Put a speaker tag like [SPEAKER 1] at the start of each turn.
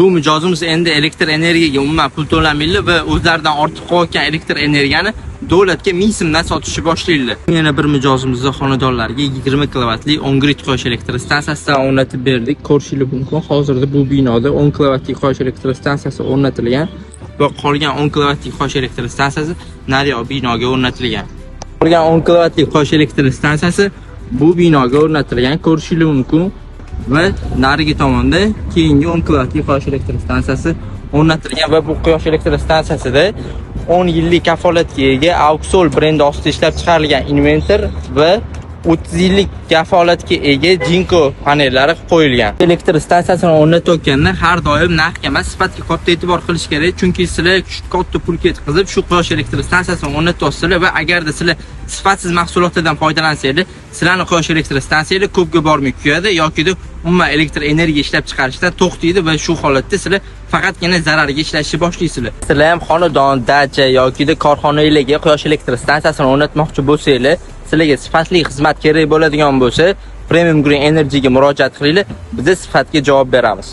[SPEAKER 1] Bu mijozimiz endi elektr energiyaga umuman pul to'lamaydi va o'zlaridan ortiq qolayotgan elektr energiyani davlatga 1000 so'mdan sotishni boshlaydi. Yana bir mijozimizni xonadonlariga 20 kilovatli on-grid quyosh elektr stansiyasidan o'rnatib berdik. Ko'rishingiz mumkin, hozirda bu binoda 10 kilovatli quyosh elektr stansiyasi o'rnatilgan va qolgan 10 kilovatli quyosh elektr stansiyasi naryoq binoga o'rnatilgan. Qolgan 10 kilovatli quyosh elektr stansiyasi bu binoga o'rnatilgan, ko'rishingiz mumkin, va narigi tomonda keyingi 10 kilovatli quyosh elektr stansiyasi o'rnatilgan va bu quyosh elektr stansiyasida 10 yillik kafolatga ega Auxol brendi ostida ishlab chiqarilgan invertor va 30 yillik kafolatga ega Jinko panellari qo'yilgan. Elektr stansiyasini o'rnatayotganda har doim narxga emas, sifatga katta e'tibor qilish kerak, chunki sizlar katta pul ketkazib shu quyosh elektr stansiyasini o'rnatyapsizlar va agarda sizlar sifatsiz mahsulotlardan foydalansanglar, sizlarni quyosh elektr stansiyalari ko'pga bormay kuyadi yokida umuman elektr energiya ishlab chiqarishdan to'xtaydi va shu holatda sizlar faqatgina zararga ishlashni boshlaysizlar. Sizlar ham xonadon, dacha yokida korxonalarga quyosh elektr stansiyasini o'rnatmoqchi bo'lsanglar, sizlarga sifatli xizmat kerak bo'ladigan bo'lsa, Premium Green Energy ga murojaat qilinglar, biz sifatga javob beramiz.